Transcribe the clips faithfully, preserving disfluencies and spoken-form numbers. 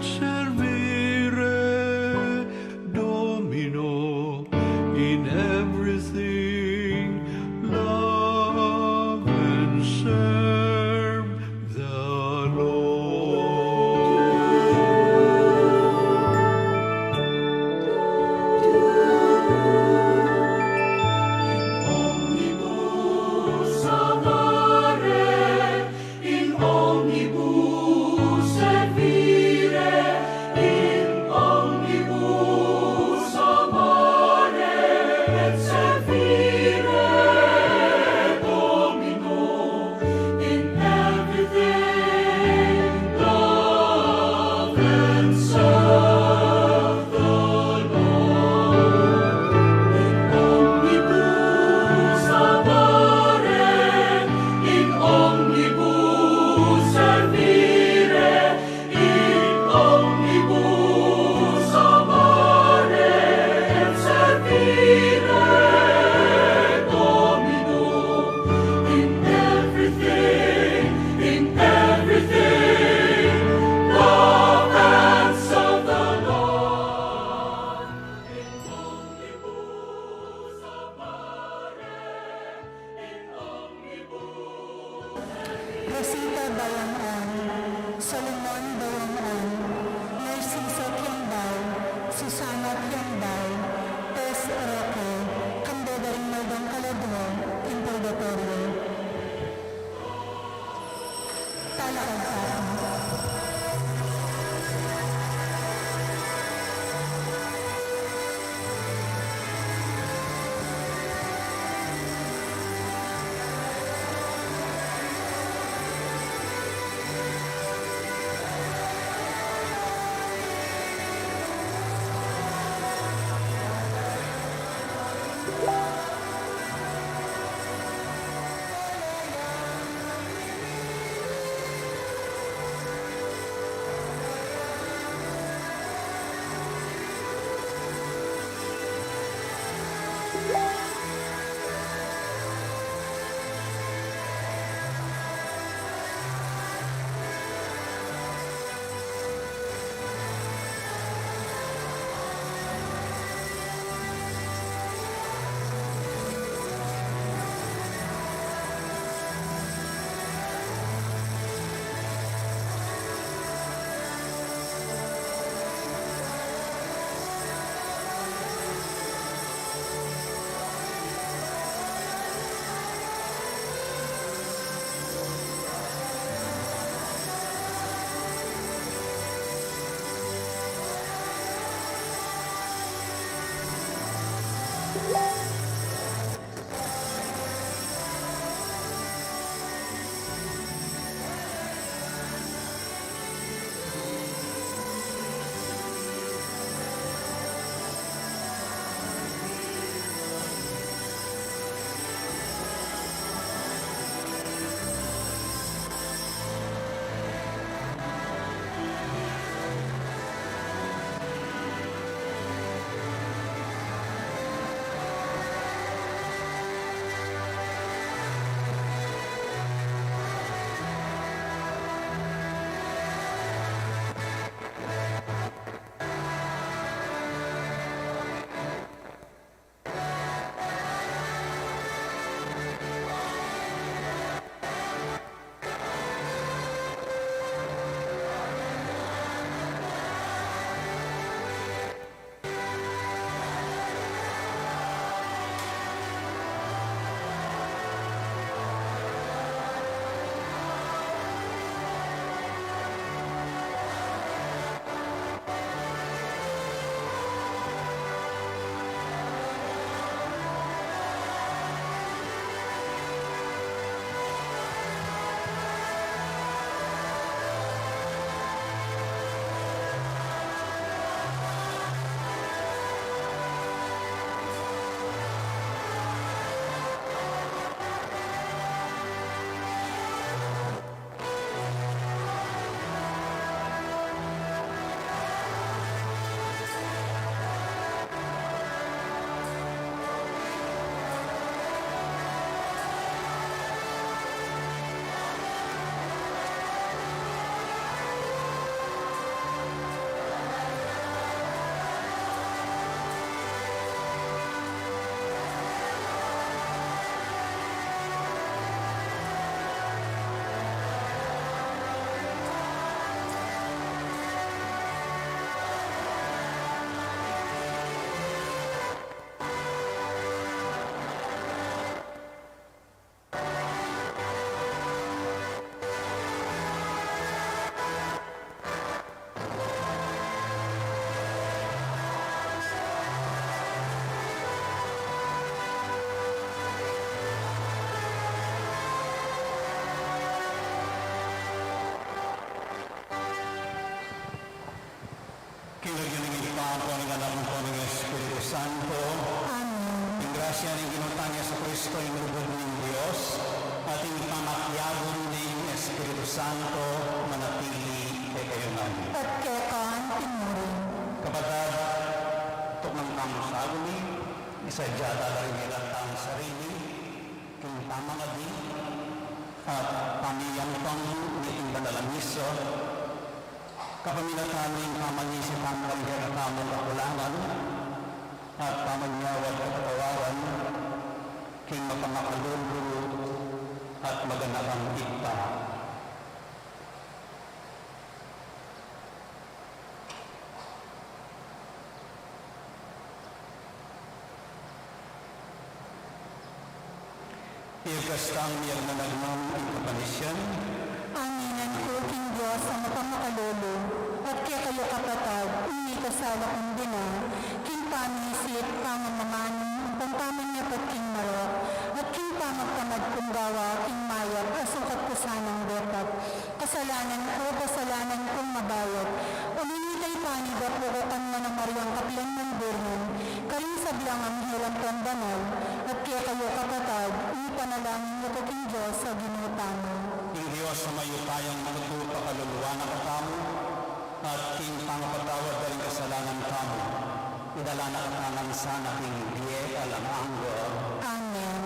Servire Domino in everything, love and serve the Lord. In omnibus amare, in omnibus servire, in omnibus amare et servire Domino, in everything love and serve the Lord. In omnibus amare, in omnibus servire, in omnibus amare et servire Domino, in everything, in everything love and serve the Lord. In omnibus amare, in omnibus Rosita Bayang-an, Solomon Bayang-an, Narciso Kiambay, Susana Kiambay, Tess Roque, Candida Rinaldo Caladro, in purgatorio. Talakad tamu. ing lugud ning Dios, at ing pamakiabe ning Espiritu Santo, manatili kekayu ngan. At keka naman murin. Kapatad, tuknang tamu sa agumi, isadya tala ring sarili, king pamangadi, at pamiyampan niting banal a misa, kapamilatan ning pamanyisip tamu king kekatamung kakulangan, at pamanyawad kapatawaran, king mapamakalulu at maganakang Ibpa. Iyagas tang miyagnan agnan ing kapanisian. Aminan ku king Dios a mapamakalulu, at kekayu kapatad, ing mikasala ku dina, king pamisip, pangamamanu, ampong pamanyaput king marok, at king pamagtamad kung gawa king mayap a sukat ku sanang depat. Kasalanan ku, kasalanan kung mabayat. Uling ita ing panigapu ku kang Nuan a Mariang kapilan man Birhen, karing sablang anghel ampong banal, at kekayu kapatad, ipanalangin yu ku king Dios a Ginu tamu. Ing Dios a mayupayang magtutu pakaluluan na katamu, at king pangapatawad da ring kasalanan tamu, idala na katamu ngan sana king bie alang angga. Amen.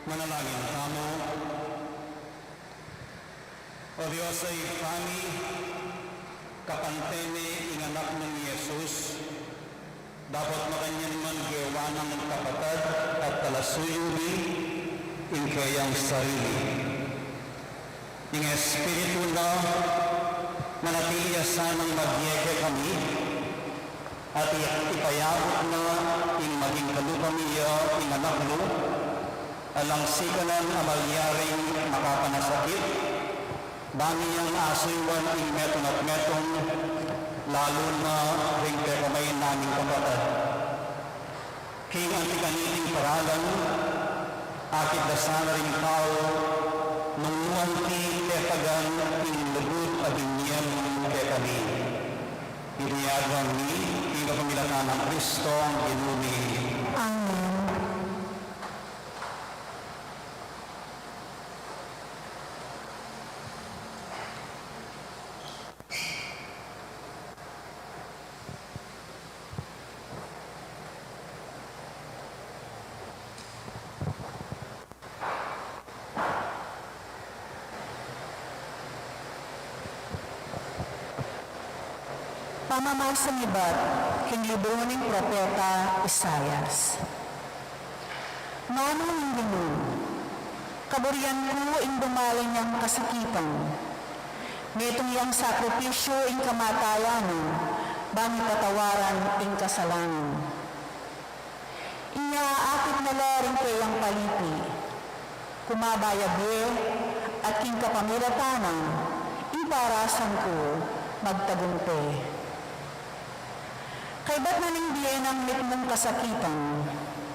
Manalangin tamu. O Dios a Ibpa mi, kapantene ing Anak mung i Jesus, dapot makanyan man gewa nang kapatad at talasuyu mi, ing keyang sarili. Ing Espiritu na manatili ya sanang magye kekami, at i-, ipayabut na ing maging kalupa mi ya ing Anak mu, alang sikanan a malyaring makapanasakit, bang yang asuywan ing metung at metung, lalu na ring pekamaynan ning kapatad. King anti kaniting paralan, akit da sana ring tau, nung nuan ti tetagan ing lugud a binye mu kekami. Iti aduan mi king kapamilatan nang Kristong Ginu mi. Amen. Pamamasang ibat king libru ning propeta Isaias. Nganu ning Ginu, kaburian ku ing dumalan yang kasakitan, metung yang sakripisyu ing kamatayan na, bang ipatawaran ing kasalanan. Inya akit na la ring keyang palipi, kumaba ya bie, at king kapamilatan na, ing parasan ku magtagumpay. Kaybat na ning bie nang mitmung kasakitan,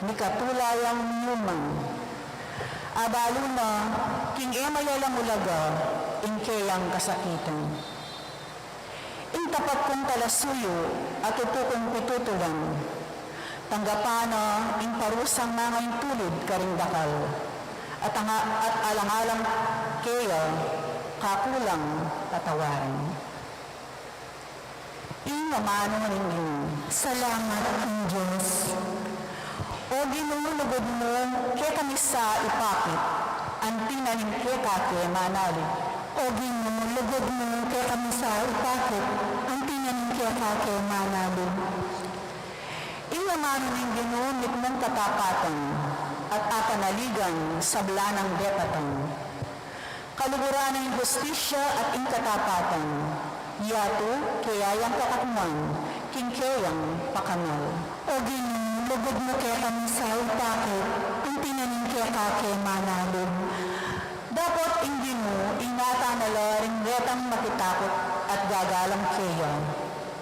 mikatula yang miyumang. Abalu na king e mayalang ulaga ing keyang kasakitan. Ing tapat kung talasuyu at upu kung pitutulan, tanggapan na ing parusang mangaintulid karing dakal, at anga-, at alang-alang keya, kaku lang patawaran. Ing amanu ning Ginu. Salamat king Dios. O Ginu, lugud mu kekami sa ipakit, anti na ning keka ke manalig. O Ginu, lugud mu kekami sa ipakit, anti na ning keka ke manalig. Ing amanu ning Ginu mitmung katapatan, at apanaligan sabla nang depatan. Kaluguran na ing hustisya at ing katapatan, yatu keya yang kakatmuan king keyang pakanal. O Ginu, lugud mu kekami sa ipakit, anti na ning keka ke manalig. Dapot ing Ginu, ingatan na la ring retang makitakut at gagalang keya,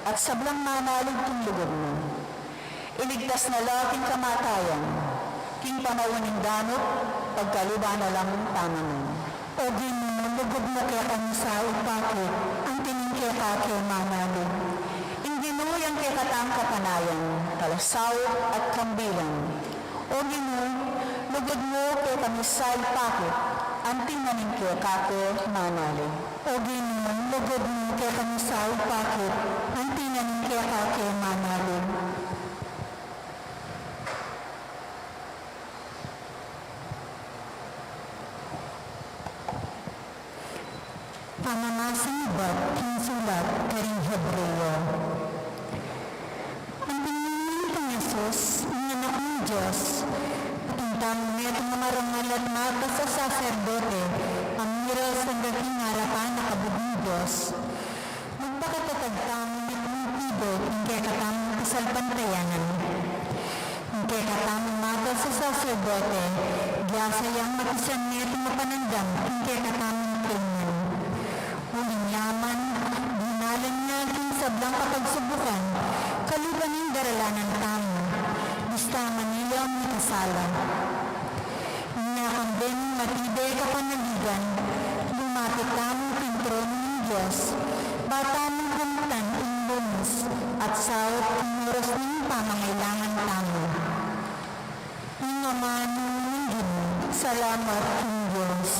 at sablang manalig king lugud na. Iligtas na la king kamatayan, king panaun ning danup, pagkaluban na lang taman. O Ginu, lugud mu kekami sa ipakit, anti ning keka ke manalig. Ing Ginu yang kekatang kapanayan, talasaup at kambilan. O Ginu, lugud mu kekami sa ipakit, anti na ning keka ke manalig. O Ginu, lugud mu kekami sa ipakit, anti na ning keka ke manalig. Pamamasang ibat king sulat karing Hebreo. Anting nanu ning Jesus, ing Anak ning Dios, atin tamung metung a marangal at matas a saserdote, a miral sangga king arapan a kabug ning Dios. Magpakatatag tamu nit mung pibot ing kekatamung kasalpantayanan. Ing kekatamung matas a saserdote, gasa yang makisan metung a panandam king kekatamung kainan. Uling ya man, dinalan na king sablang kapagsubukan, kalupa ning daralanan tamu, bista man iya mikasala. Inya kambe ning matibe a kapanaligan, lumapit tamu king tronu ning Dios, ba tamung kamtan ing bunus at saup king oras ning pamangailangan tamu. Ing amanu ning Ginu. Salamat king Dios.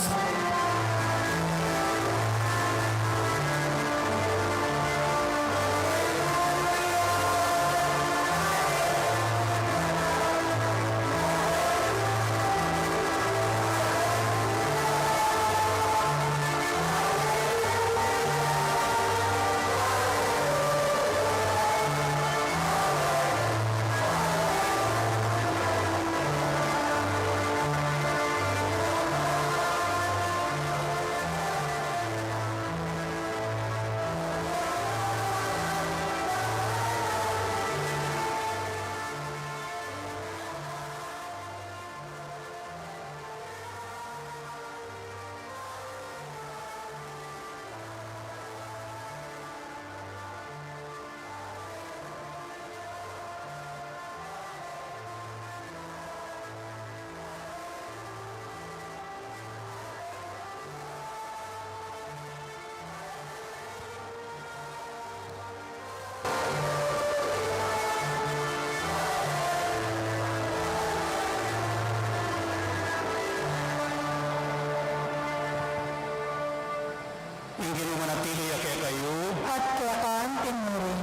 Ing Ginu manatili ya kekayu. At keka mu rin.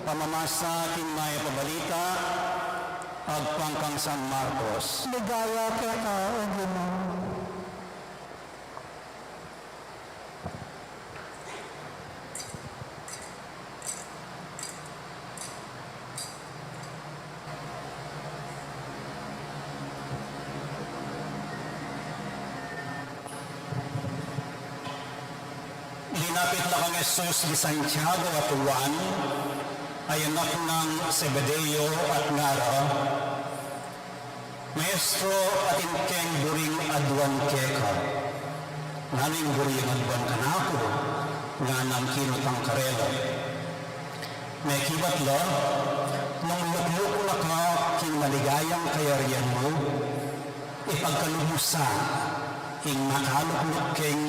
Pamamasa king Mayap a Balita agpang kang San Marcos. Ligaya keka, O Ginu. Linapit la kang Jesus i Santiago at Juan, a anak nang Zebedeo, at ngara, Maestro, atin keng buring aduan keka. Nanu ing buri mung aduan kanaku? nganang kinutang karela. Mekibat la, nung lukluk na ka king maligayang kayarian mu, ipagkalub mu sa ing makalukluk keng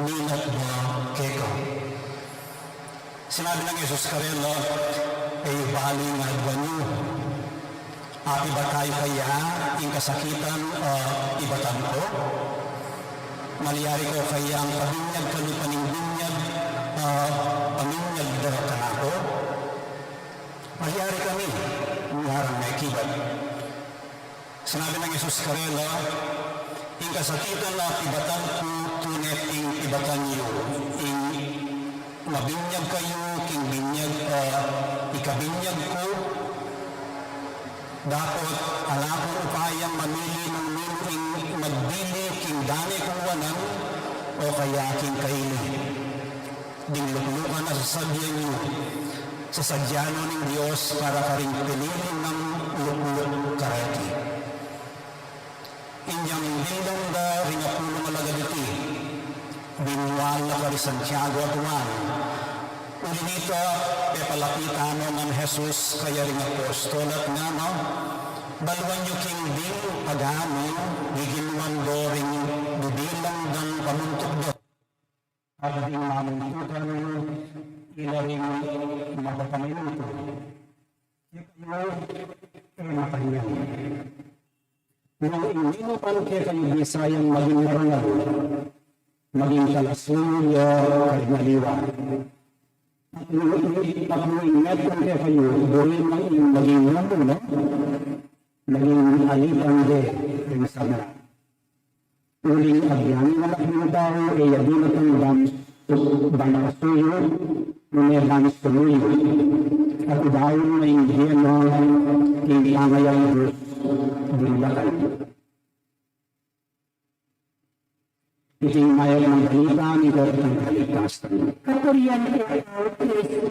minatba keka. Sinabi nang Jesus karela, E yu bali ing aduan yu? Apibatan yu kaya ing kasakitan a pibatan ku? Malyari ko kayang pabinyag kalupa ning binyag a paminyag da kanaku? Malyari kami, ngarang mekibat. Sinabi nang Jesus karela, Ing kasakitan a pibatan ku tune ing pibatan yu, ing mabinyag kayu king binyag a ikabinyag ku. Dapot ala kung upayang mamili nung ninu ing magdili king dane kung wanan o kaya king kaili. Ding luklukan a sasabian yu, sasadyan no ning Dios para karing pinili nang lukluk kareti. Inyang bindan da ring apulung alagad iti, binual na kari Santiago at Juan. Uli nita, pepalapitan no ngan Jesus kaya ring apostol at ngana, Baluan yu king ding paganu, giginuan do ring bibilang dang pamuntuk da. At ding mamuntukan, ila ring mapapaminuntuk. Kekayu, e makanyan. Nung ing ninu man kekayu bisayang maging marangal, maging talasuyu ya karing aliwa. At nung ing, at nung ing metung kekayu, buri nang ing maging mumu na, maging alipan de ring sabla. Uling agyang ing Anak ning Tau, e ya dinatang ban su-, ban kasuyu, nune ban sumuyu. At idaun na ing bie na king pangayatus ding dakal. Iti ing mayap a balita ning kapatang kaligtasan. Kapurian keka, O Kristo.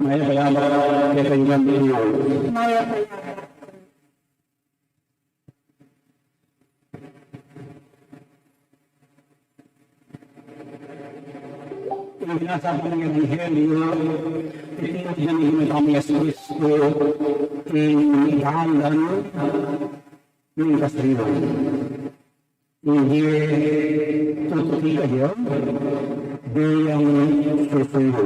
Mayap a yabak kekayu ngan. Mayap a yabak. Ing binasa pu ning Ebanghelyo, iti ing Ginu tamung Jesucristo, ing dalan ning kasariwan. Ing e tutuki kaya, e yang susuyu.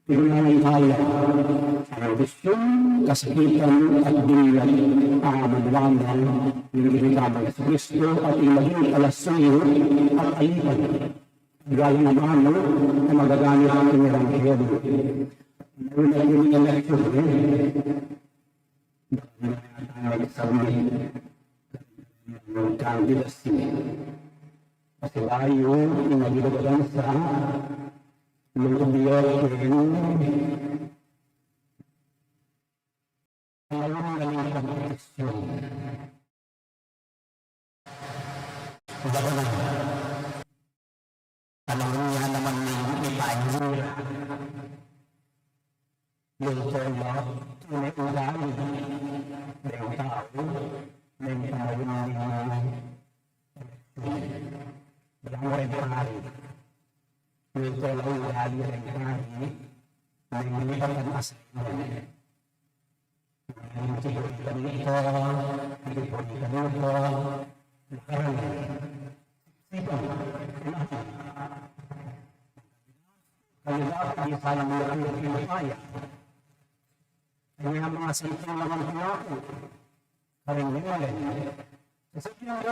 Ing nanu ing kaya, ang ambisyun, kasakitan, at binyag, a manuan na ning Ginu tamung Jesucristo, at ing maging talasuyu at alipan. Galing a manu, a magagamit king Ebanghelyo. Una pu ning eleksyon, e. Dahil na tayo sa uli ng kandidasi. Kasi layo yung nagdidagdag sa loob niya, yung layo ng kompetisyon. Labanan. Tanawin ya naman ni, ni Panji. Yung tula, tunay ugali. Yung tau, yung tanawin ni, yung pari. Yung tula ugali, yung pari. Yung lipat ang assignment. Ang tiburitan nito, ang tiburitan nito, nakarami. Di sana mula pinapaya. Kaya mga santing naman po ako. Karing mimalen. Sa sabihan ko,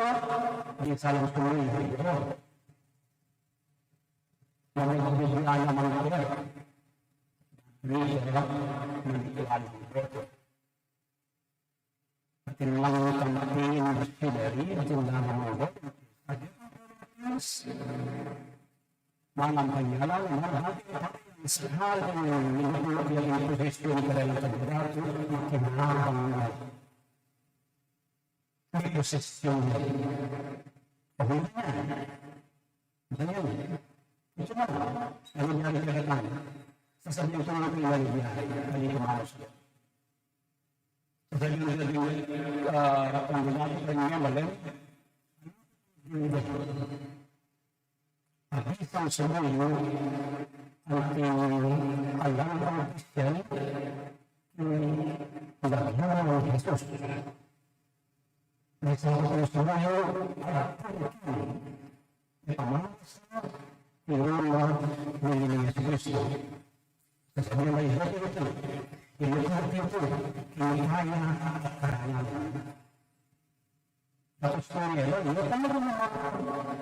di sana tumuloy na ito. Mga bibigyan naman ko. Hindi ko na manitiwala ng boto. Atin lang kang pangin missionary, atin lang ang mga manang panyala, mga hal kang minutup yang posisyon ka dalam pagkakataon, makinabang na. May posisyon na. Pahuli na yan. Ganyan. Ito na. Ano nangyari kay Hatan? Sasabihin ko nga kung ano nangyari. Hindi ko maayos yan. Sasabihin ko din, ah, ang ginagawa ko niya, mali. Hindi. At isang sumuyo, ang ting-, alam ang Kristiyan, yung lagyan ng Jesus. Isang sumuyo, at ang Ipamasa ni Roma ni Jesucristo. Sa kanyang may hatid ito, inutusan ito, kinitaya at karangalan. Tapos po niya, no, yung talagang mga karangalan,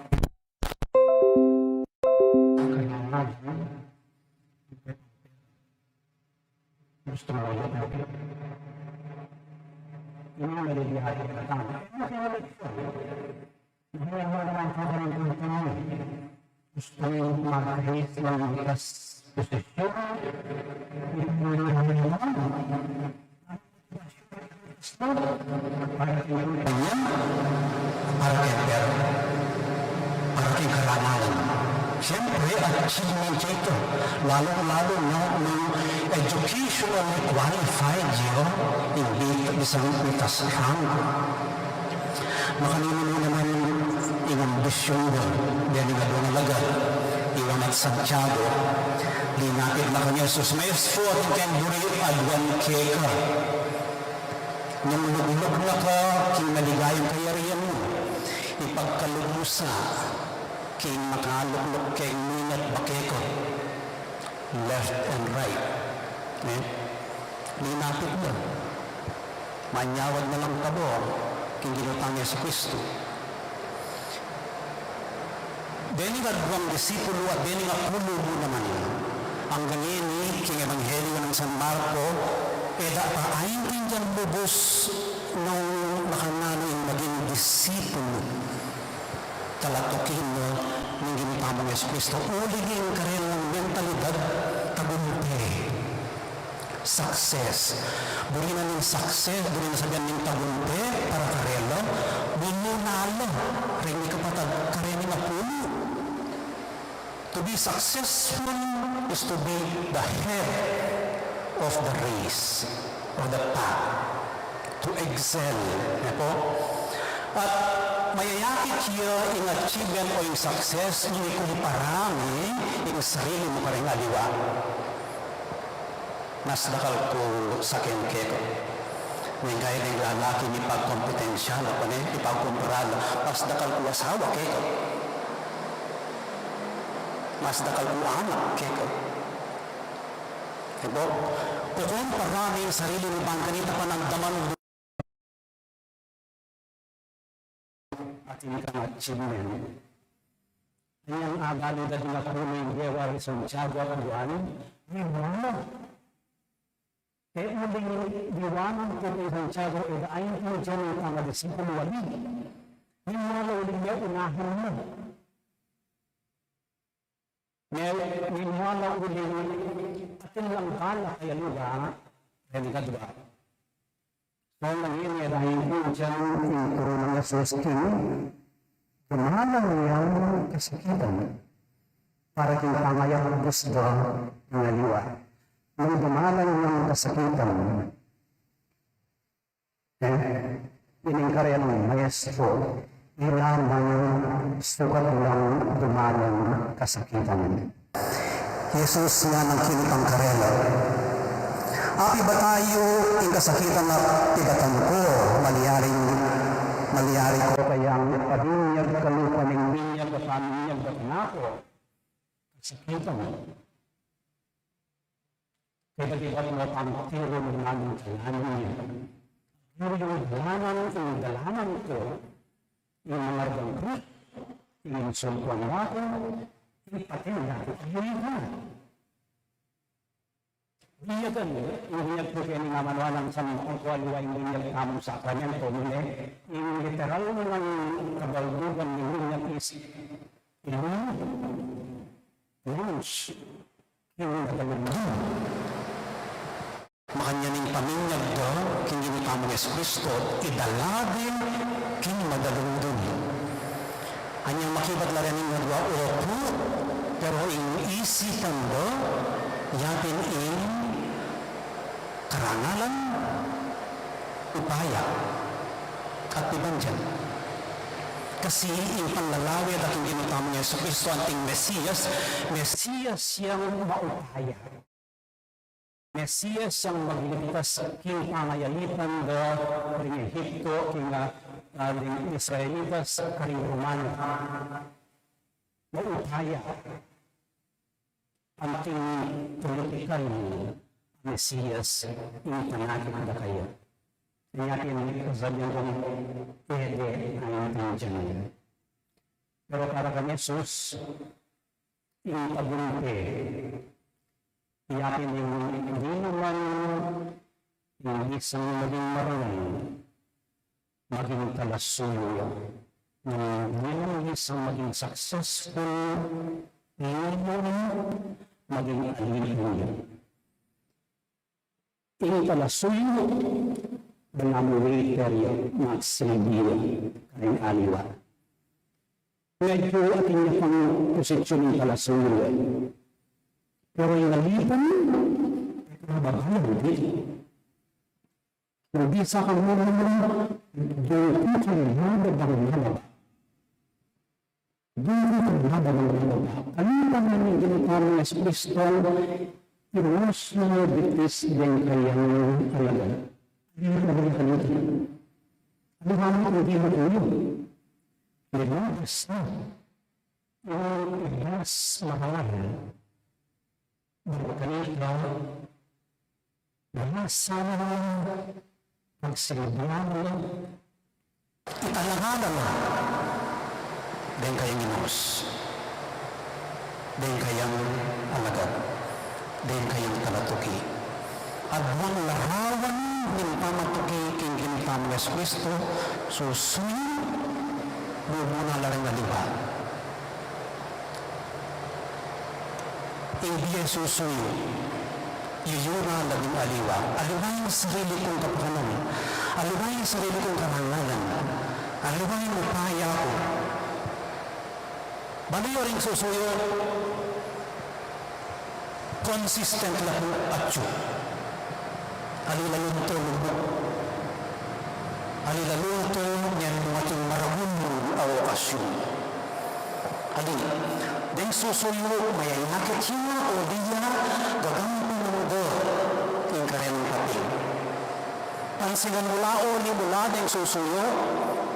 gusto mo yun, yung mga nalilihan na tama. Yung mga nalilihan, Mahal naman po kami ng Panginoon. Gusto niyo mag-raise ng likas posisyon? Hindi po niyo naman. Para kay Panginoon, para kay pera, para kay karangalan. Siyempre, achievement siya ito. Lalong-lalo na nung educationally qualified you in the, isang likas rango. Makanini mu naman ing ambisyun da, deni nga dua alagad, i Juan at Santiago, linapit na kang Jesus, Maestro, atin keng buri aduan keka. Nung lukluk na ka king maligayang kayarian mu, ipagkalub mu sa king makalukluk keng minat bakeko. Left and right. Eh? Linapit na. Manyawad na lang tabo king Ginu tang Jesucristo. Deni nga duang disipulu at deni nga pulu mu naman. Anggang ngeni king Ebanghelyo nang San Marco, e da pa aintindian lubus nung makananu ing maging disipulu. Talatukin na ning Ginu tamung Jesucristo, uling ing karelang mentalidad tagumpe. Success. Buri na ning success, buri na sabian ning tagumpe para karela, minuna la ring mikapatad kareng apulu. To be successful is to be the head of the race, of the pack, to excel. Ne po? At mayayakit ya ing achievement o ing success nung ikumpara mu ing sarili mu kareng aliwa. Mas dakal ku saken keka. Nung kaya deng lalaki mipagkompetensya la, pane, mipagkumpara la, mas dakal ku asawa keka. Mas dakal ku anak keka. Diba? Kukumpara mu ing sarili mu bang kanita pa nang daman atin kang achievement. Inyang agalu da ding apulu ing gewa ri Santiago at Juan, mimula. E uling liwanan ku ri Santiago, e da aintindian ning pangadisipulu ali. Mimula uling meunahan na. Nge, meanwhile, uling atin lang bala kaya lugar, reni kadua. So, nangini, e da aintindian ing turu nang Jesus king dumalang yang kasakitan para king pangayakbus da ning aliwa. Nung dumalang yang kasakitan, Eh, ining karelang maestro, ila man sukat lang dumalang kasakitan. Jesus nganang kinitang karela, Apibatan yu ing kasakitan a pibatan ku, malyari, malyari ko kayang pabinyag kalupa ning binyag a paminyag da kanaku. Kasakitan. Kaibat-ibat mu pang tiru ning dalanan yu. Ing dalanan, ing dalanan ku, ing mangarga king krus, ing insultuan da ku, ing patin da ku, agyang na. Binyag, ing binyag ku keni, nga manuan nang san ku aliwa ing binyag tamung sakramento, mune, ing literal nang kabaldugan ning binyag is, ilu, lunch, king magalugdug. Makanyan ing paminyag da king Ginu tamung Jesucristo, idala da king magalugdug. Anyang makibat la rening magwa, opu, pero ing isipan da, ya pin ing karangalan, upaya, at pibandian. Kasi ing panlalawe da king Ginu tamung Jesucristo anting Mesias, Mesias yang maupaya. Mesias yang magligtas king pangayalitan da ring Egipto, king, ah, ah, ring Israelitas karing Romano. Maupaya. Anting politikal a Mesias ing panakit da kaya. Nya pin sabian kung pwede a intindian. Pero para kang Jesus, ing tagumpay, iya pin ing di naman ing isang maging marangal, maging talasuyu ya. Nung ing isang maging successful leader, maging aliyu ya. Ing talasuyu, balamu waiter ya, magsilbi ya karing aliwa. Medyu atin ya pang posisyon ing talasuyu, e. Pero ing aliyu, mababa ya, e. Nung bisa kang mababa, dungkut kang mababang mababa. Dungkut kang mababang mababa. Kalupa na ning Ginu tamung Jesucristo, irus na bitis deng kayang alagad. Aliwa na kanitu. Aliwa na kung di mo uyo. Di ba? Basta. Yung ibas marangal. Deng kanita, basta na pagsilbian na, italangan na deng kayang inus, deng kayang alagad, deng kayang talatuki. Aduang larawan ning pamatuki king Ginu tamung Jesucristo, susuyu, mumuna la ring aliwa. Ing di ya susuyu, yuyuna la ring aliwa. Aliwa ing sarili kung kapakanan. Aliwa ing sarili kung karangalan. Aliwa ing upaya ku. Balu yu ring susuyu, consistent la pu atyu. Ali la lunto lubuk. Ali la lunto nyan mu ating maragul a okasyun. Ali, deng susuyu, mayayakit ya o di ya, gagampan da ing karelang papel. Pansinan mu la o, ali mu la deng susuyu,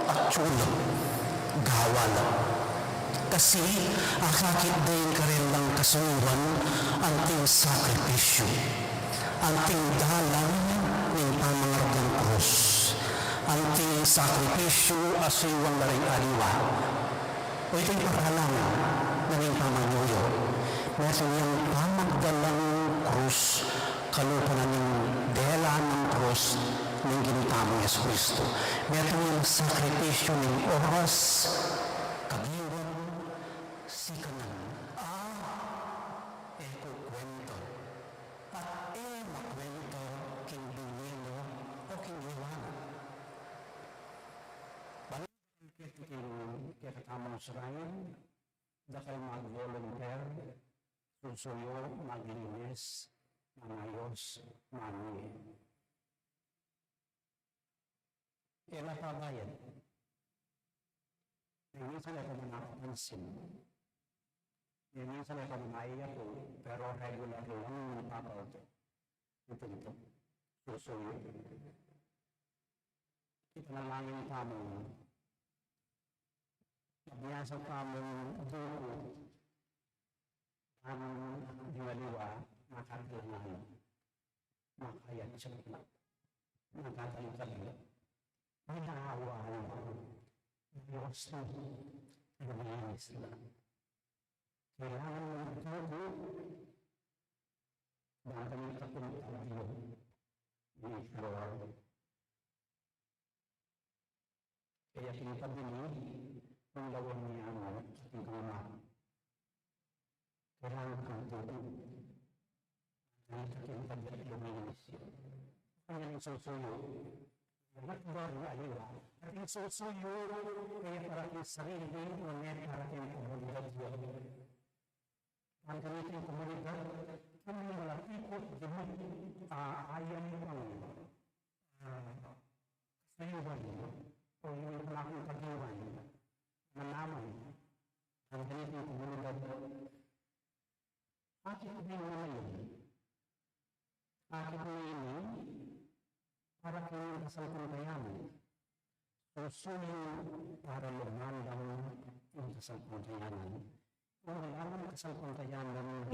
atyu la, gawa la. Kasi akakit da ing karelang kasuyuan anting sakripisyu, anting dalan ning pamangargang krus, anting sakripisyu a suyuan la ring aliwa. O iti ing paralan na ning pamanyuyu, metung yang pamagdalang krus, kalupa na ning dela nang krus ning Ginu tamung Jesucristo. Metung yang sakripisyu ning oras, kagiwan, sikanan, a e kukwenta, at e makwenta king binye na o king yawa na. Keti king kekatamung shrine, dakal mag-volunteer, susuyu, maglinis, mangayos, mangwe. E la pabayad. Deng minsan e ku manapapansin. Deng minsan e ku manaya ku, pero regular lang ing papaltu. Ito, ito. Susuyu. Ipanalangin tamu. Mabiasa tamung duku, tamung ding aliwa, makatalangan. makayatsu na, makatangkad na. Ginawang Dios na, luminis na. Kailangan magtuto, bang kami kapunta Dios ni Flor. Kaya king padinig, ing lawan ni Ama, king Ama. Kailangan kang tutu. Ang king padinig luminis. Ang iyang susuyo. Ang akbar na aliwa. At ing susuyo, kaya para king sarili, nune para king komunidad yu. Ang ganiting komunidad, kami malapit, ah, ayam pang, ah, kasayuan, o yung pangakong kagiwan, manaman, ang ganiting komunidad. Akit na yun na yun. Akit na yun, para king kasalpantayanan. Susuyu para lumandang ing kasalpantayanan. Kung wala nang kasalpantayanan,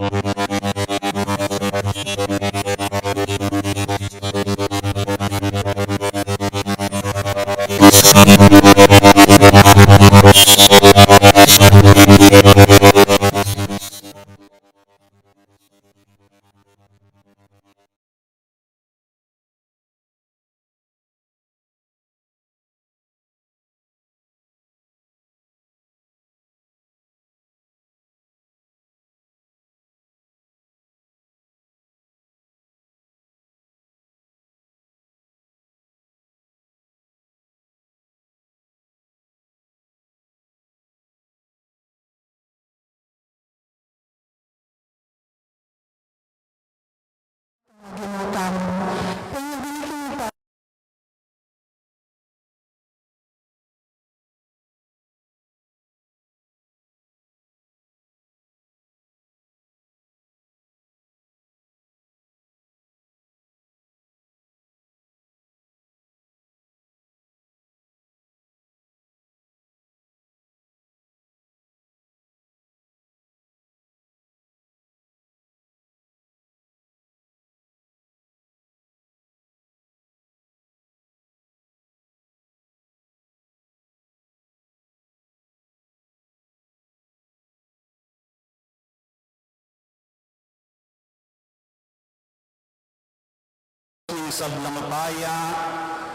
Ning sablang upaya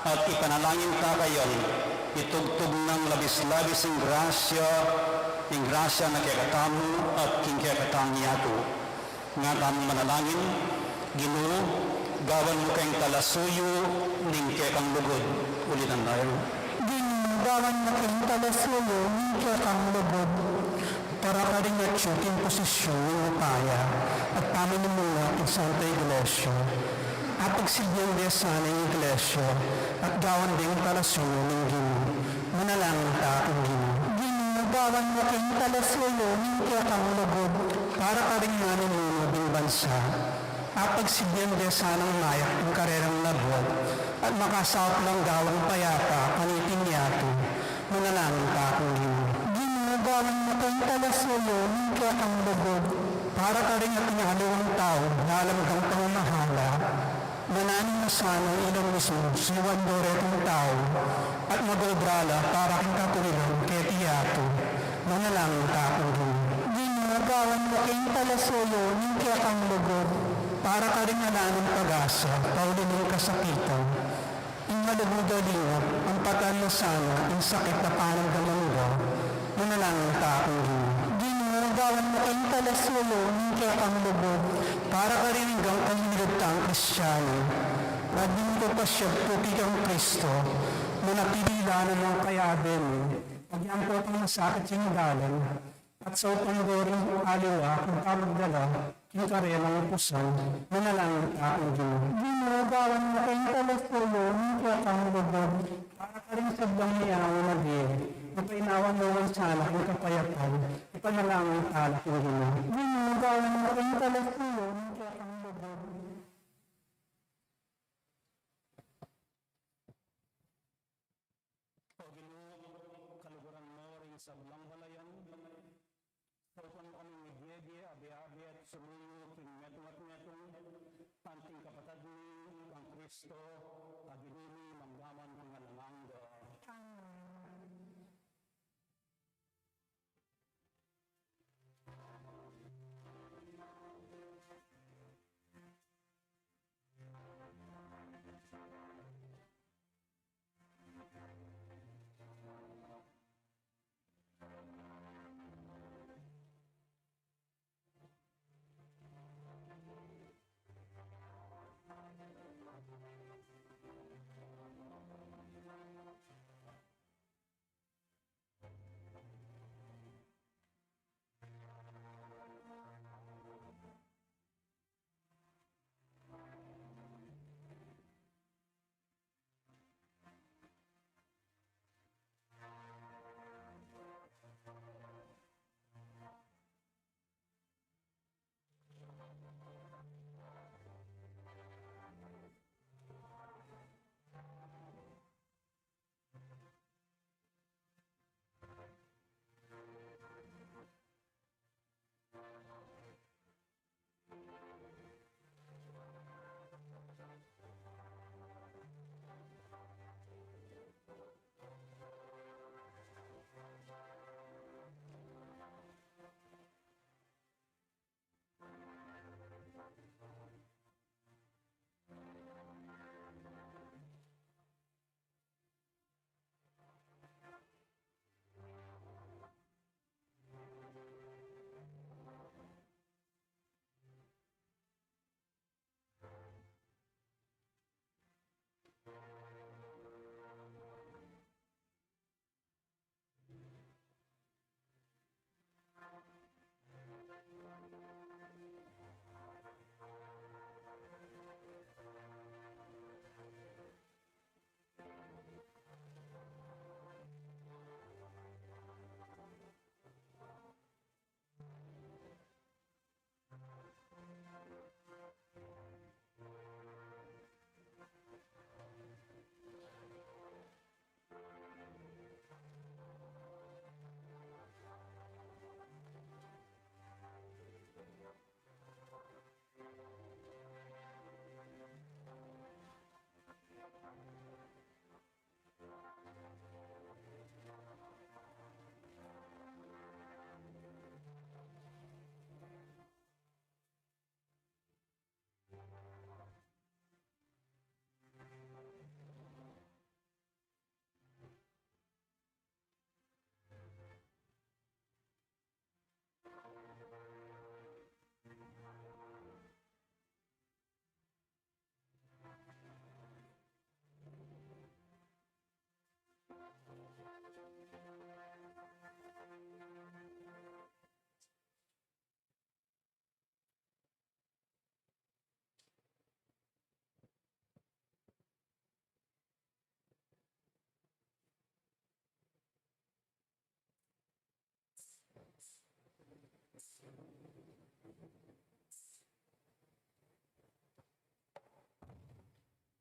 at ipanalangin ta kayu, itugtug nang labis-labis ing grasya, ing grasya na kekatamu at king kekatang yatu. Nga tamung manalangin, Ginu, gawan mu keng talasuyu ning kekang lugud. Ulitan tayu. Ginu, gawan mu keng talasuyu ning kekang lugud. Para karing atyu king posisyon ning upaya at pamanumuna king Santa Iglesia. Apagsilbian de sana ing Iglesia at gawan deng talasuyu ning Ginu. Manalangin ta king Ginu. Ginu, gawan mu keng talasuyu ning kekang lugud para karing manumuna ding bansa. Apagsilbian de sanang mayak ing karelang labuad at makasaup lang gawang payapa kaniting yatu. Manalangin ta king Ginu. Ginu, gawan mu keng talasuyu ning kekang lugud para karing ating aliwang tau lalam kang pamamahala. Mananu na sanang ila mismu suyuan da reting tau at mag-obra la para king katuliran keti yatu. Manalangin ta king Ginu. Ginu, gawan mu keng talasuyu ning kekang lugud para karing ala nang pag-asa pauli ning kasakitan. Ing malugud a lingap, ampatan na sana ing sakit a panamdaman da. Manalangin ta king Ginu. Ginu, gawan mu keng talasuyu ning kekang lugud para karing anggang komunidad tang Kristiano. At ding papasiag pu kekang Kristo, manatili la naman kaya deni, agyang pu kang masakit king dalan, at saupan da ring aliwa king pamagdala king karelang upusan. Manalangin ta king Ginu. Ginu, gawan mu keng talasuyu ning kekang lugud para karing sablang mayaman a bie, mapainawa naman sana king kapayapan. Ipanalangin ta la king Ginu. Ginu, gawan mu keng talasuyu ning kekang lugud. O Ginu, kaluguran mu ring sablang balayan. Saupan mu kaming mibie-bie, abe-abe at sumuyu king metung at metung, anting kapatad mi Kristo, a Ginu mi, mangga man king alang angga. Amen.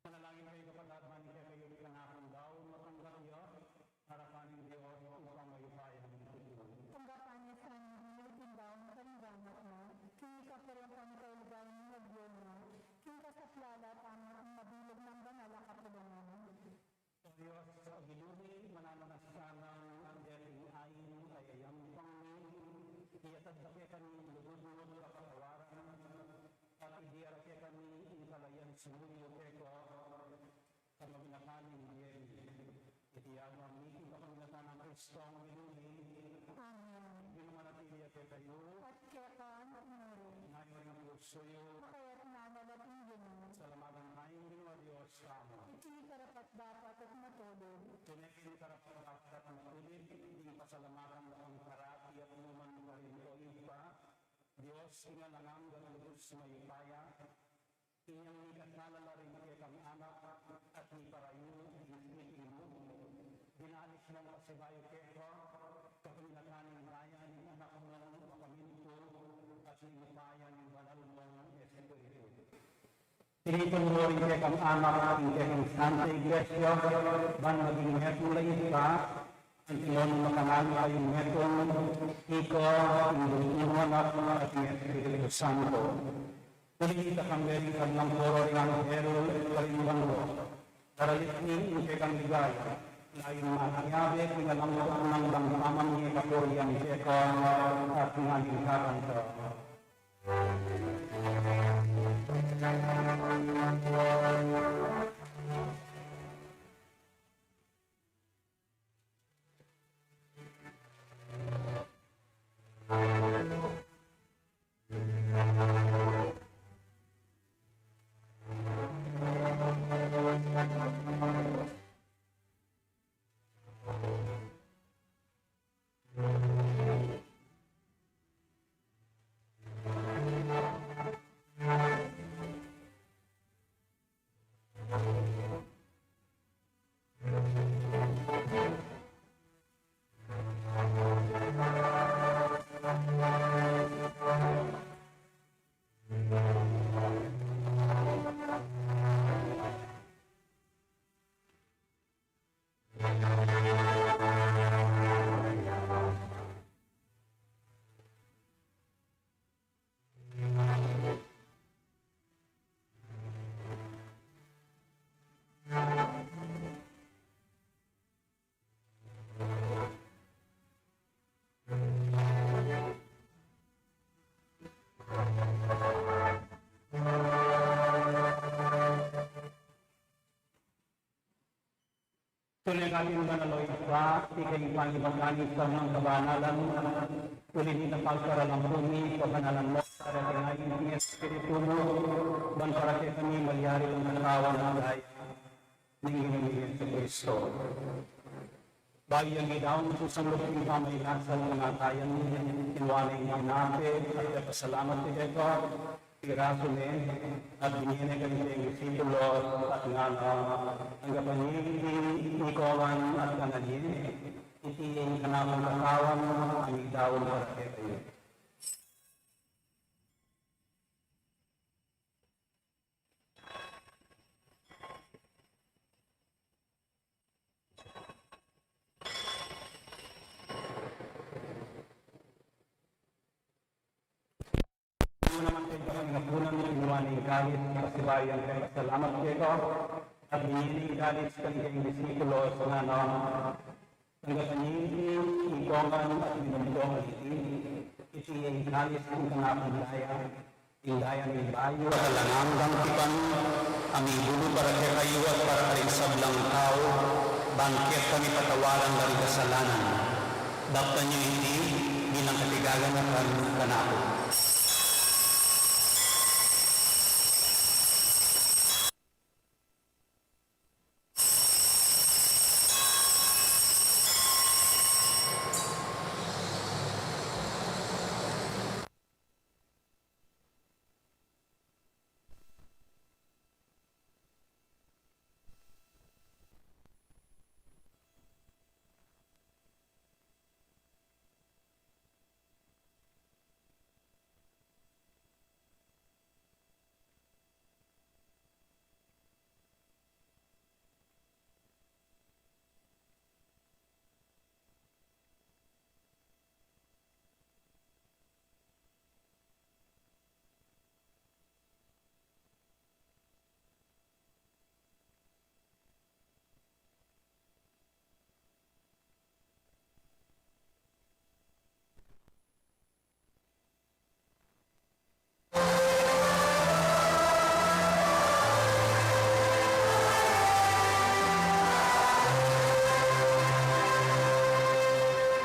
Manalangin kayu, kapatad, ban kekayu ing kanakung daun matanggap ya para king Dios, Ibpang mayupaya ning tutu. Tanggapan na sana ning Ginu ing daun ning gamat na, king ikapare ning pamikaligayan ning lagyu na, king kasaplalan na, ing mabilug nang banal a kapulungan. O Dios, a Ginu mi, mananu na sanang deting ain a yayampang mi, iyatad na kekami ing lugud mu a kapatawaran, at idiara kekami ing kalayan sumulyu keka, kapamilatan ning bie mi. Iti aduan mi king kapamilatan nang Kristong Ginu mi. Amen. Ing Ginu manatili ya kekayu. At keka naman. Ing pusu yu. Makaya't manalangin king Ginu. Salamatan taya ing Ginu a Dios tamu. Iti karapat-dapat at matulid. Tune king karapat-dapat at matulid, ing pasalamatan da kang parati at nu man karin, O Ibpa, Dios king alang angga, lubus mayupaya, inyang mikasala la ring kekang anak at miparayu ing Espiritu mu, dinalis mung pasibayu keka, kapamilatan ning daya ning Anak mung makamintu at ning upaya ning Banal mung Espiritu. Tinipun mu ring kekang anak ing kekang Santa Iglesia, ban maging metung la Ibpa, antimo nung makananu kayung metung, ika, ing Buntul mung Anak, at ing Espiritu Santo. Uli na, kambe ring sablang koro ring anghel, karin bangku, daralit ne ing kekang ligaya, layun manyabe king alang nang bang paman ne kapurian keka, at ngan ing kakanta. Tune ka king banal, o Ibpa, ika ing panibatan ning sablang kabanalan, uli na ning pagparalan mi king kabanalan mu, para king Espiritu mu, ban para kekami malyari lang katawan at daya ning Ginu ming Jesucristo. Bayu yang idaun king sanglup ning pamagkasakit ning kamatayan, kinua ne ing tinape, at pepasalamat ya keka, pirasu ne, at binie ne karing kayang disipulo, at ngana, tanggapan ye iti ikongan at kanyan ye, iti ing kanakung katawan, a midaun para kekayu. Ing naman kaybat ning apunan, kinua ne ing kalis, pasibayu yang pepasalamat keka, at binie ne ing kalis karing kayang disipulo, at ngana, tanggapan ye iti ikongan at minum kayu kaniti, iti ing kalis ning kanakung daya, ing daya ning bayu at alang anggang tipan, a mibulu para kekayu at para karing sablang tau, ban kekami patawaran la ring kasalanan. Daptan yu iti bilang kaganakan kanaku.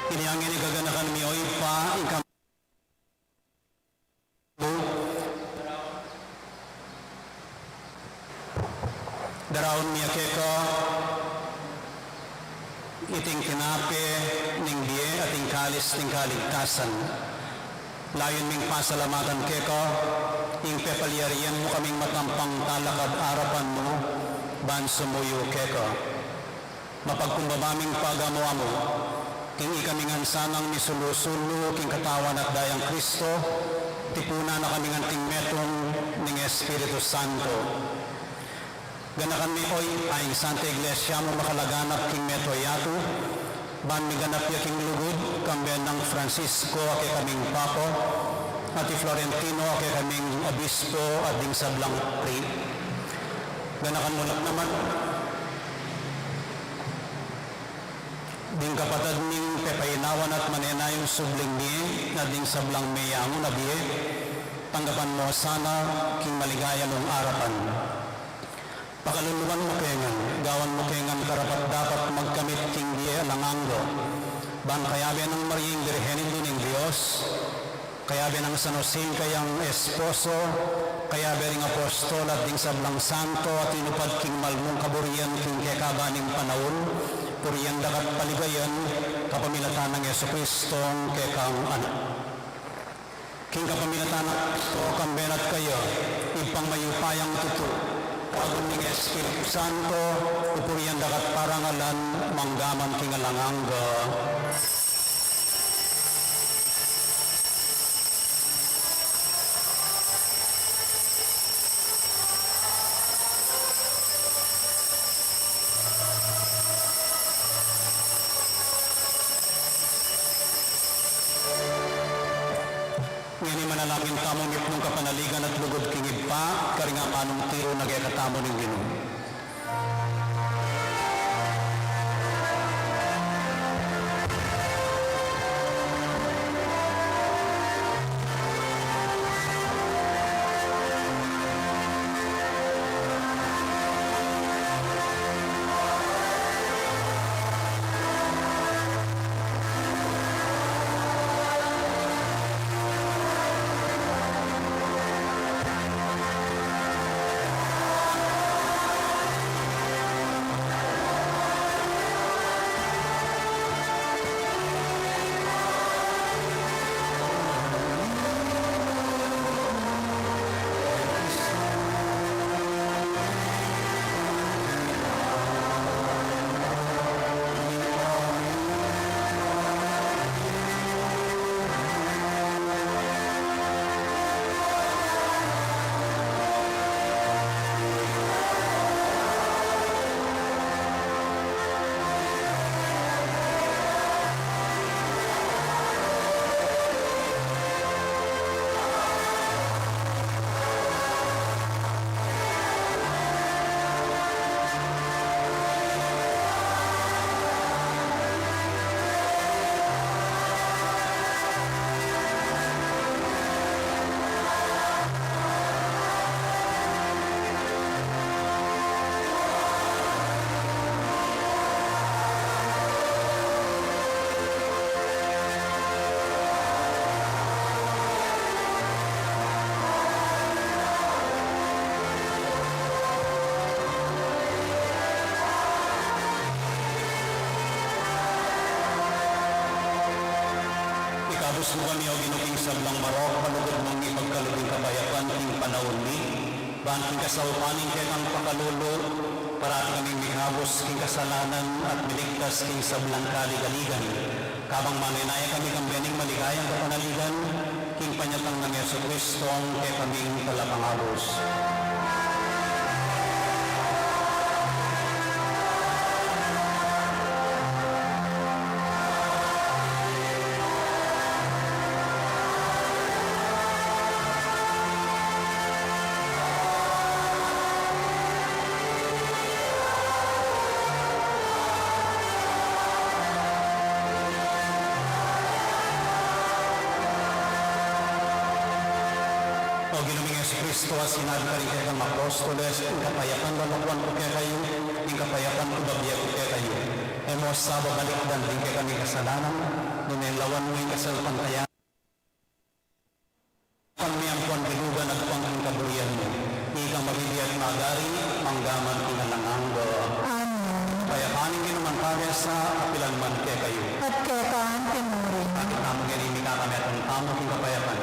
Ini angin igaganakan mi, o Ibpa, ing kam- Daraun mi ya keka iting tinape ning bie at ing kalis ning kaligtasan. Layun ming pasalamatan keka ing pepalyarian mu kaming matampang talakad arapan mu ban sumuyu keka. Mapagkumbaba ming pagamu-amu king ikami ngan sanang misulu-sulu king katawan at dayang Kristo, tipunan na kaming anting metung ning Espiritu Santo. Ganakan mi, o Ibpa, ing Santa Iglesia mu makalaganap king mabilug a yatu, ban miganap ya king lugud, kambe nang Francisco a kekaming Papa, Pati Florentino, a kekaming obispo, at ding sablang pari. Ganakan mu la naman ding kapatad ming pepainawan at manenayung subling mie, at ding sablang meyangu na bie, tanggapan mu sana king maligaya mung arapan. Pakaluluan mu ke ngan, gawan mu ke ngan karapat-dapat magkamit king bie alang angga. Ban kayabe nang Maria ing Birhen, Indu ning Dios, kayabe nang San Jose ing kayang esposo, kayabe ring apostol at ding sablang santo a tinupad king mal mung kaburian king kekaban ning panaun, purian da ka at paligayan, kapamilatan nang Jesucristo, kekang Anak. King kapamilatan nang Kristo, kambe na at kaya, Ibpang mayupayang tutu, kaagum ning Espiritu Santo, pupurian da ka at parangalan, mangga man king alang angga. Ngeni manalangin tamu, mipnung kapanaligan at lugud king Ibpa, karing amanung tiru na kekatamu ning Ginu. Ikabus mu kami, O Ginu, king sablang marok, malugud mung ipagkalub ing kapayapan king panaun mi, ban king kasaupan ning kekang pakalulu, parati kaming mikabus king kasalanan at miligtas king sablang kaligaligan. Kabang manenaya kami kambe ning maligayang kapanaligan, king panyatang nang Jesucristo, kekaming Talapangabus. O Ginu ming Jesucristo, a sinabi mu karing kekang apostoles, ing kapayapan lalakuan ku kekayu, ing kapayapan ku babie ku kekayu. E mu sa babalikdan ding kekaming kasalanan, nune lawan mu ing kasalpantayanan. Pamiampuan, bilugan at pangkaburian mu. Ika mabibie at magari, mangga man king alang angga. Amen. Kapayapan ning Ginu mantabe sa kapilan man kekayu. At keka anti mu rin. Kapit tamu ngeni, mikakametung tamu king kapayapan.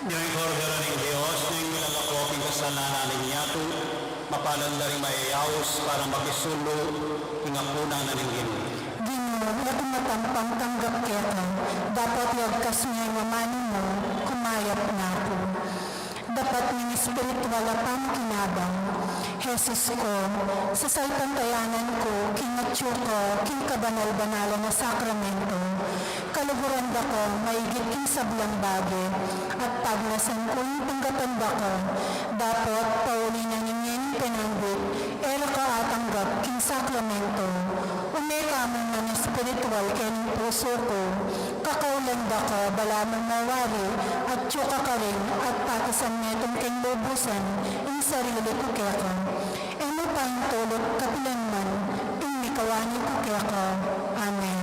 Ing Kordero ning Dios, ning milalako king kasalanan ning yatu, mapalad la ring mayayaus para makisulu king apunan na ning Ginu. Ginu, e ku matampang tanggap keka, dapot iagkas me ing amanu mu, kumayap na ku. Dapat ning espiritual a pamakinabang. Jesus ko, sasalpantayanan ku king atyu ka king kabanal-banalan a sakramento, kaluguran da ka maigit king sablang bage, at pagnasan kung tanggapan da ka, dapot pauli na ning ngeni penanggit, e ra ka atanggap king sakramento. Ume ka mu man espiritual keni king pusu ku, kakaulan da ka balamu mawari, atyu ka karin, at patasan metung king lubusan ing sarili ku keka. E mu paintulut kapilan man ing mikawani ku keka. Amen.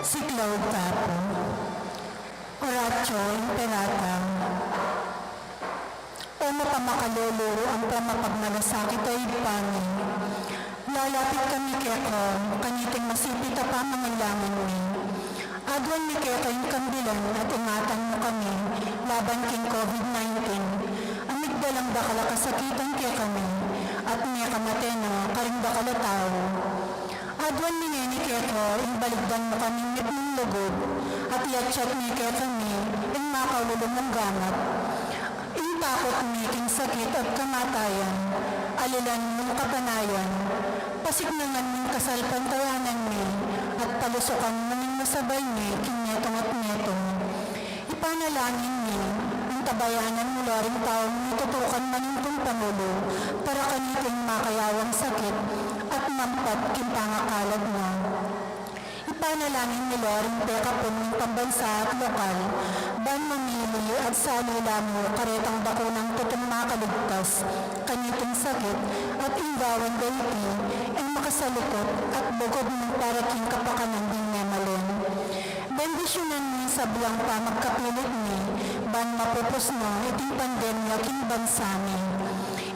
Siklaud tamu pu. Oratio Imperata. O mapamakalulu ampong mapagmalasakit a Ibpa mi, lalapit kami keka kaniting masipit a pamangailangan mi. Aduan mi keka ing kambilan at ingatan mu kami laban king COVID nineteen, a migdalang dakal a kasakitan kekami, at mekamate na karing dakal a tau. Aduan mi ngeni keka ing balikdan mu kaming mitmung lugud, at iatsat mi kekami ing makalulu mung gamat. Ing takut mi king sakit at kamatayan, alilan mung kapanayan, pasiknangan mung kasalpantayanan mi, at palusukan mung masabal mi king metung at metung. Ipanalangin mi, antabayanan mu la ring taung mitutukan manintun panulu para kaniting makayawang sakit at mampat king pangakalat na. Ipanalangin mi la ring pekapun ning pambansa at lokal, ban mamili at sali la mu karetang bakunang tutun makaligtas kaniting sakit, at ing gawan da iti ing makasalikut at bugud mu para king kapakanan ding memalen. Bendisyunan mi ing sablang pamagkapilit mi, ban mapupus na iting pandemya king bansa mi.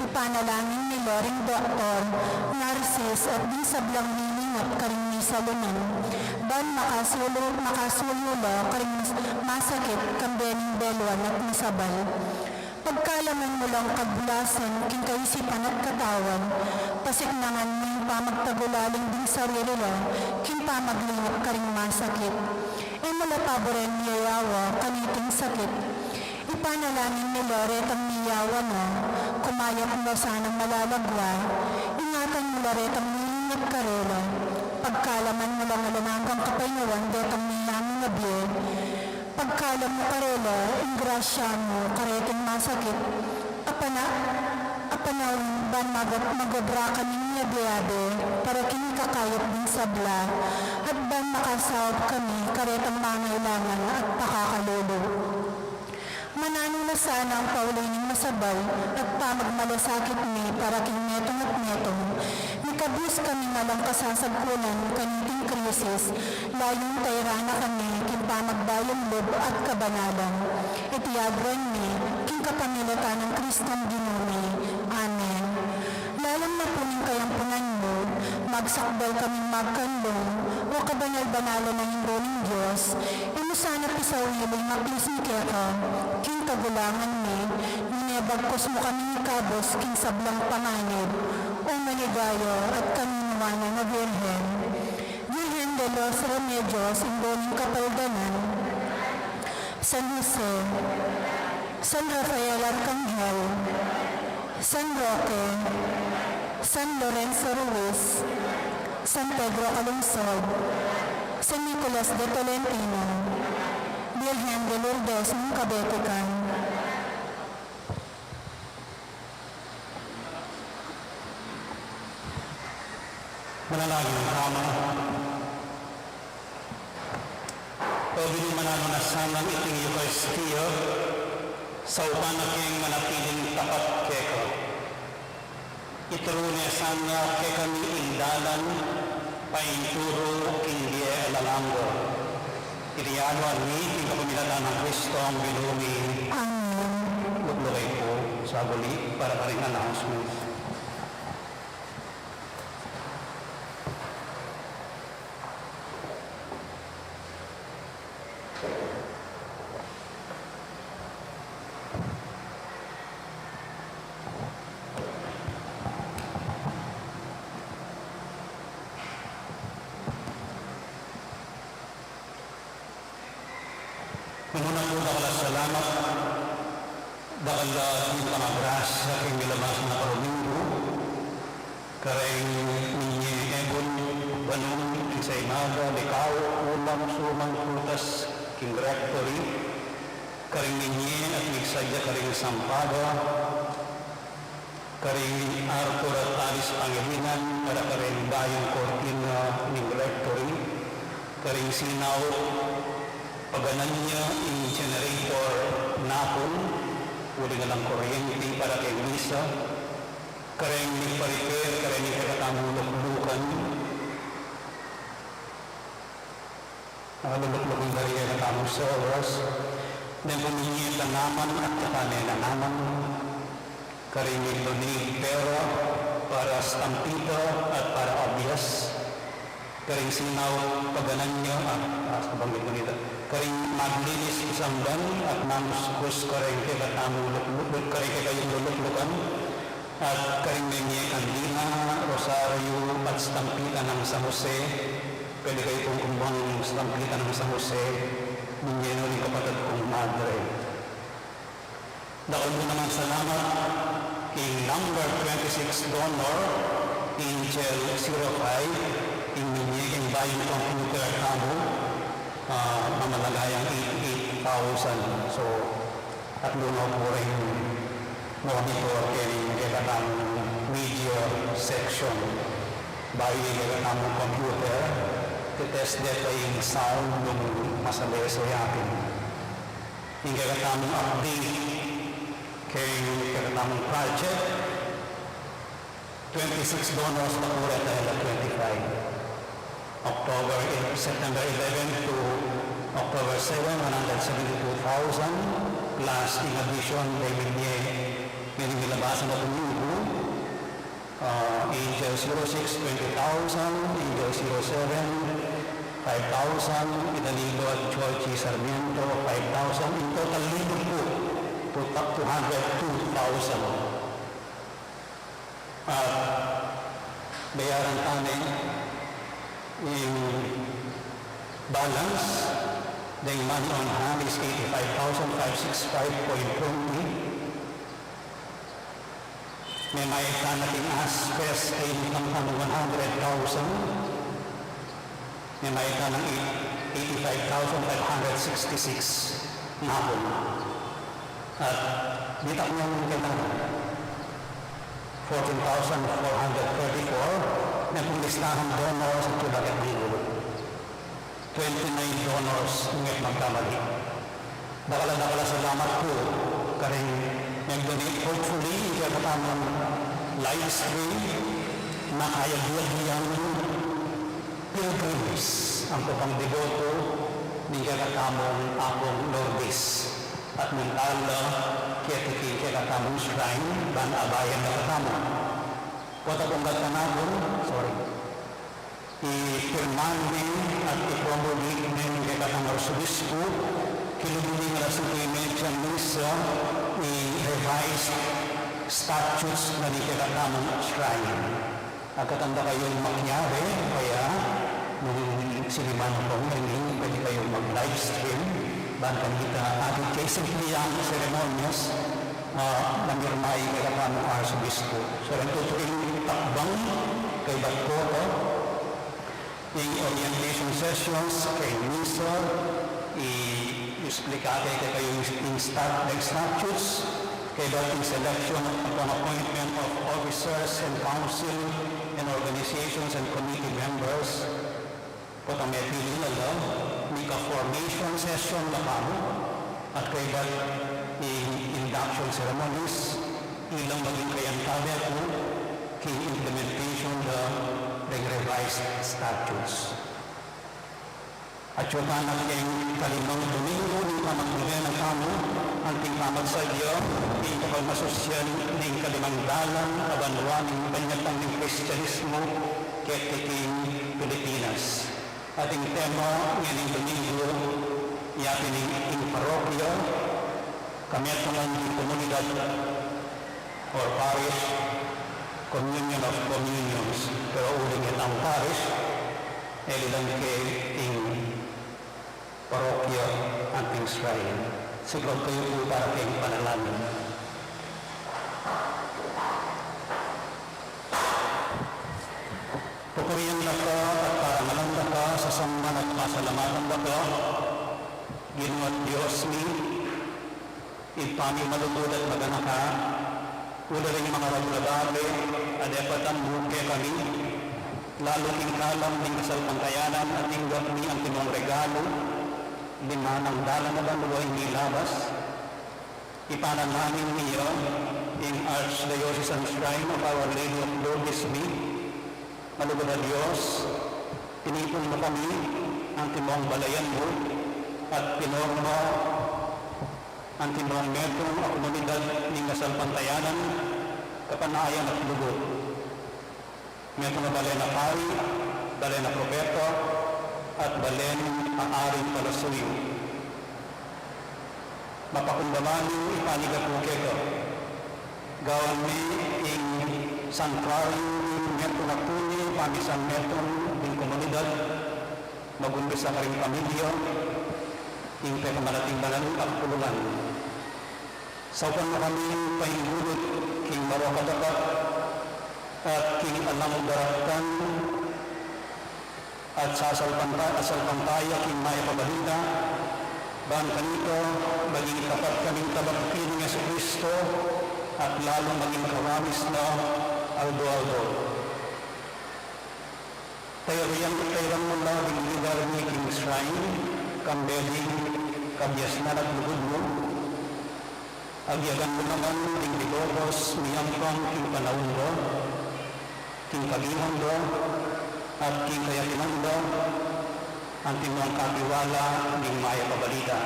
Ipanalangin mi la ring doktor, narsis, at ding sablang lilingap karing misalunan, ban makasulu, makasulu la karing mas-, masakit, kambe ning beluan at masabal. Pagkalaman mu lang kabulasan king kaisipan at katawan, pasiknangan mu ing pamagtagulaling ding sarili la king pamaglingap karing masakit. E mu la paburen miyayawa kaniting sakit. Ipanalangin mi la retang miyawa na, kumayap na sanang malalagwa, ingatan mu la retang lilingap karela, pagkalaman mu lang alang anggang kapaynawan detang miyaman a bie. Pagkalam mu karela ing grasya mu kareting masakit, a pana-, a panaun ban mag-, mag-obra kaming miyabe-abe para king ikakayap ding sabla, at ban makasaup kami karetang mangailangan at pakakalulu. Mananu na sana ing pauli ning masabal at pamagmalasakit mi para king metung at metung, mikabus kami na lang kasasagkunan kaniting krisis, layun tairan na kami king pamagbayung lub at kabanalan. Iti aduan mi king kapamilatan nang Kristong Ginu mi. Amen. Lalam na pu ning kayampunan mu, magsakdal kaming magkanlung, O kabanal-banalan a Indu ning Dios, e mu sana pisawili ing aklis mi keka king kagulangan mi, nune bagkus mu kaming ikabus king sablang panganib, O maligaya at kaminuanan a Birhen. Virgen de los Remedios, Indu ning Kapaldanan, San Jose, San Rafael Arcangel, San Roque, San Lorenzo Ruiz, San Pedro Calungsod, San Nicolas de Tolentino, Birhen de Lourdes ning Kabetikan. Manalangin tamu. O Ginu, mananu na sanang iting Eukaristia, saupan na keng manatiling tapat keka. Ituru ne sana kekami ing dalan painturu king bie alang angga. Iti aduan mi king kapamilatan nang Kristong Ginu mi. Amen. Lukluk kayu pu saguli para karing announcement. Manguna pu dakal a salamat, dakal a king pangagrasya king milamas na Domingo, kareng Niñe Ebon Banung, Ensaymada, Licao, Ulam, Sumang, Frutas, king Rectory, kareng Niñe at migsadya karing Sampada, kareng Arthur at Alice Pangilinan, para kareng Bayung Cortina ning Rectory, kareng Sinao, paganan ya ing generator napun, uling alang kuryente para keng misa, kareng migpa-repair, kareng migkakatamu luklukan, Lulukluk ing dari kekatamung servers, deng pung minyet a naman at saka ne na naman, karing migdonate pera para Stampita at para Obvious, karing Sinao Pagananyo, ah, ah, kabanggit ku nita, karing Maglinis Kisamban at Manuskus, karing kekatamung lukluk, karing kekayung luluklukan, at karing memie kandila, rosaryo, at Stampita nang San Jose. Pwede kayu pung kumuang Stampita nang San Jose, minye no ning kapatad kung madre. Dakal mu namang salamat king number twenty-six donor, Angel zero five, ing minye king bayung computer tamu, ah, mamalagayang eighty-eight thousand. So, at luno pu ring monitor keng kekatamung media section. Bayu ing kekatamung computer, te-test de pa ing sound nung masalese ya atin. Ing kekatamung update keng kekatamung project, twenty-six donors na pu reta, twenty-five. October, September eleven to October seven, one hundred seventy-two thousand, plus in addition, deng minye, deng milabasan a Domingo, ah, Angel zero six, twenty thousand, Angel zero seven, five thousand, Idaligo at Georgie Sarmiento, five thousand, in total, libo pu, two, two hundred two thousand. At bayaran tane ing balance, deng money on hand is eighty-five thousand five six five point twenty. Memayad tana king ASFES a income tamu one hundred thousand. Memayad tana ing eighty-five thousand five hundred sixty-six ngapun. At ditak nung kailangan, fourteen thousand four hundred thirty-four, nung pung listahan donors at tulak at mingulu. Twenty-nine donors, nung e ku magkamali. Dakal a dakal a salamat pu karing nag-donate. Hopefully, ing kekatamung live stream, makayag-yag yang pilgrims, ampong deboto ning kekatamung Apung Lourdes, at munta la keti king kekatamung shrine ban abayan na katamu. Pota pung gatkan na pu, sorry. Ipirman ne at i-promulgate ne ning kekatang arsobispo, kilubing alas singko y media misa, i-revised statutes na ning kekatamung shrine. Agkatan da kayung makiabe, kaya nung siliman kong ini, pwede kayung mag-live stream ban kanita, at kaya simple yang seremonyas, ah, na mirmay kekatamung arsobispo. So, ing tutuking takbang kaybat koto, ing orientation sessions, keng misa, i-explain ke kekayu ing stat-, ing statutes, kaybat ing selection upon appointment of officers and council and organizations and committee members. Potang mepili na la, mika formation session na kamu, at kaybat ing induction ceremonies, ilang maging kayantabe ku king implementation da deng revised statutes. Atyu tana keng kalimang Domingo ning pamagmulena tamu, anting pamatsadya king kapamasusyan ning kalimang dalan a banua ning panyatang ning Kristianismu keti king Pilipinas. At ing tema ngening Domingo, ya pin ing, ing parokya, kametungan ning komunidad or parish, communion of communions, pero uling itang parish, e lilang ke ing parokya anting shrine. Siklaud kayu pu para keng panalangin. Pupurian da ka at parangalan da ka, sasamban at pasalamatan da ka, Ginu at Dios mi, Ibpa mi malugud at maganaka, uli ring mangaragul a bage, a depatan mu kekami, lalu king kalam ning kasalpantayanan a tinggap mi antimong regalu, limang dalan a banua ing milabas, ipanalangin mi ya ing Archdiocesan Shrine of Our Lady of Lourdes mi. Malugud a Dios, tinipun mu kami Antimong balayan mu at pinuno, antimong metung a komunidad ning kasalpantayanan, kapanayan at lugud. Metung a balen a pari, balen a propeta, at balen a aring palasuyu. Mapakumdaman ning ipanyawad ku keka. Gawan mi ing santuaryu ning metung a tune pamisan metung ding komunidad, magumpisa karing pamilya, ing pekamalating banal a kapulungan. Saupan mu kaming paindulut king marok a dapat at king alang daraptan, at sasalpanta-, asalpantaya king mayap a balita, ban kanita maging tapat kaming tabat king Jesucristo, at lalung maging kawamis na aldo-aldo. Tayran, tayran mu la ding lugar mi king shrine, kambe ding kabiasnan at lugud mu. Agyagan mu naman ding dibokos miyampang king panaun da, king kagihan da, at king kayarian da, antimong katiwala ning mayap a balita,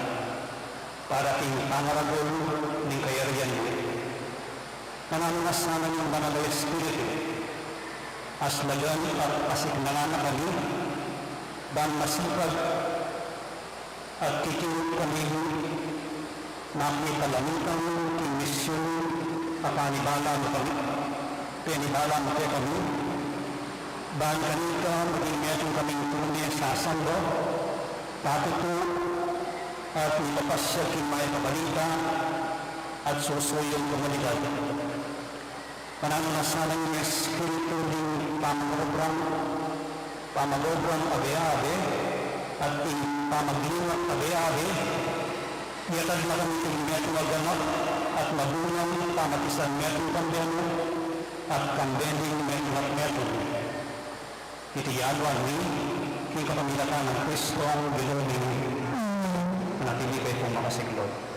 para king pangaragul ning kayarian mu. Mananu na sana ing Banal a Espiritu, aslagan at pasiknangan na kami, ban masipag at kikiu kaming makipalamutan king misyun a panibala mu kami, penibala mu kekami, ban kanita maging metung kaming tune sasamba, patutu, at mipapasiag king mayap a balita, at susuyung komunidad. Mananu na sana ing Espiritu ning pamag-obra, pamag-obra abe-abe, at ing pamagliwat abe-abe, iyatas na kami king metung a ganap at mabungang pamatisan metung kambe mu, at kambe ding metung at metung. Iti aduan mi king kapamilatan nang Kristong Ginu mi. Amen. Manatili kayu pung makasiklaw.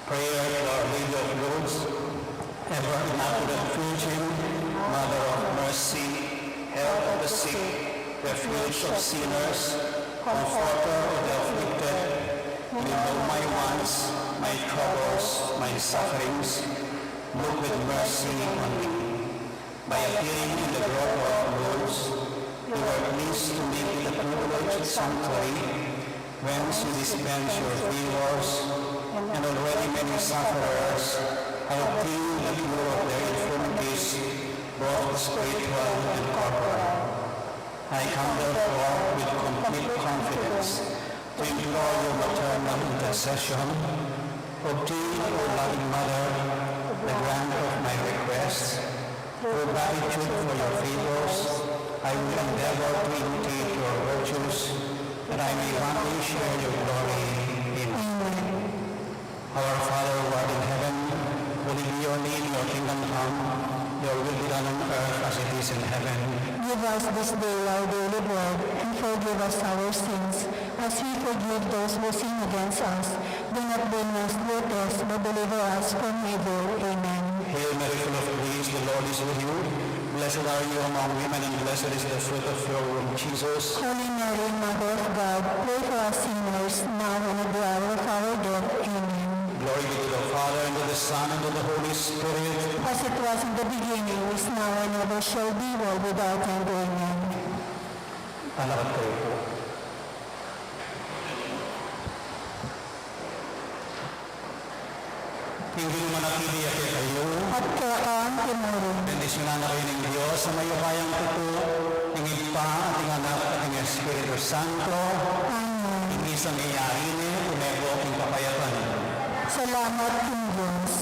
Prayer to Our Lady of Lourdes. Ever Immaculate Virgin, Mother of Mercy, Help of the sick, Refuge of sinners, Comforter of the afflicted, you know my wants, my troubles, my sufferings. Look with mercy on me. By appearing in the grotto of Lourdes, you were pleased to make it a privileged sanctuary, whence you dispense your favors, and already many sufferers have obtained the cure of their infirmities, both spiritual and corporal. I come therefore with complete confidence to implore your maternal intercession. Obtain, O loving Mother, the grant of my requests. Through gratitude for your favors, I will endeavor to imitate your virtues, that I may one day share your glory. Amen. Our Father who art in heaven, hallowed be your name, your kingdom come, your will be done on earth as it is in heaven. Give us this day our daily bread, and forgive us our sins, as we forgive those who sin against us. Do not bring us to a test, but deliver us from evil. Amen. Hail Mary, full of grace, the Lord is with you. Blessed are you among women, and blessed is the fruit of your womb, Jesus. Holy Mary, Mother of God, pray for us sinners, now and at the hour of our death. Amen. Glory be to the Father, and to the Son, and to the Holy Spirit. As it was in the beginning, is now, and ever shall be, world without end. Amen. Alakad kayu pu. Ing Ginu manatili ya kekayu. At keka mu rin. Bendisyunan na kayu ning Dios a mayupayang tutu, ing Ibpa, at ing Anak, at ing Espiritu Santo. Amen. Ing misa meyari ne, umebok ing kapayapan. Salamat king Dios.